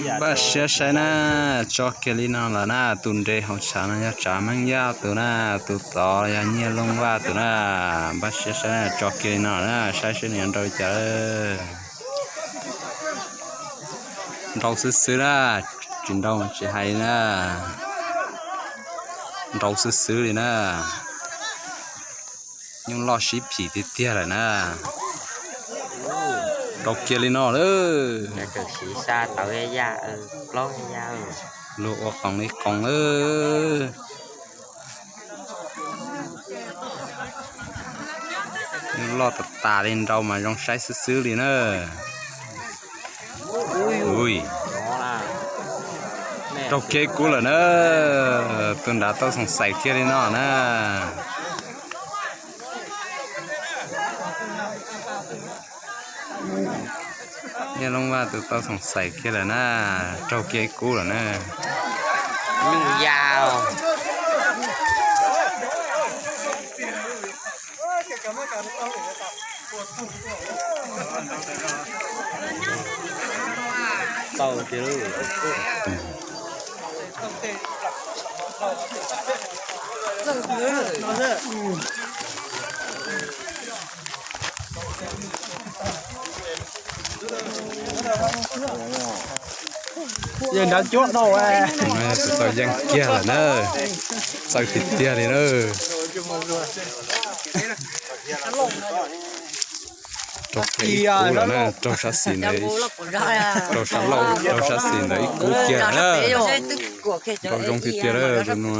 Npaj siab saib na, tso kiag li no lawm na, tus nres hauv tshav no yog Tsav Meej Yaj tus na, tus tod yog Nyiaj Looj Vaj tus na. Npaj siab saib na, tso kiag li no na, saib seb nws yuav nrau li cas. Nrau xwb xwb na, tsis nrau tsis hais li na. Nrau xwb xwb li na. Nyuj loj sib phim tiag tiag lawm na. Nrau kiag li no lawm. Siv sa tau ya, plaub ya. Luag ua qoos li qoos lawm. Nyuj loj tas tas li, nrau mas zoo saib xwb xwb li na. Ui, raug kiag ib kub lawm na. Tus nrad tau xoom xaim kiag li no na. Nyiaj Looj Vaj tus tau xoom xaim kiag lawm na, raug kiag ib kub lawm na. Nyuj ya. Yog nrad cuab dhau. Tus tau yeej kiag lawm na, txawj tiag tiag li na. Raug kiag ib kub lawm na, raug sab xis ntawd, raug sab laug, raug sab xis ntawd ib kub kiag na. Nrau zoo tiag tiag tus no.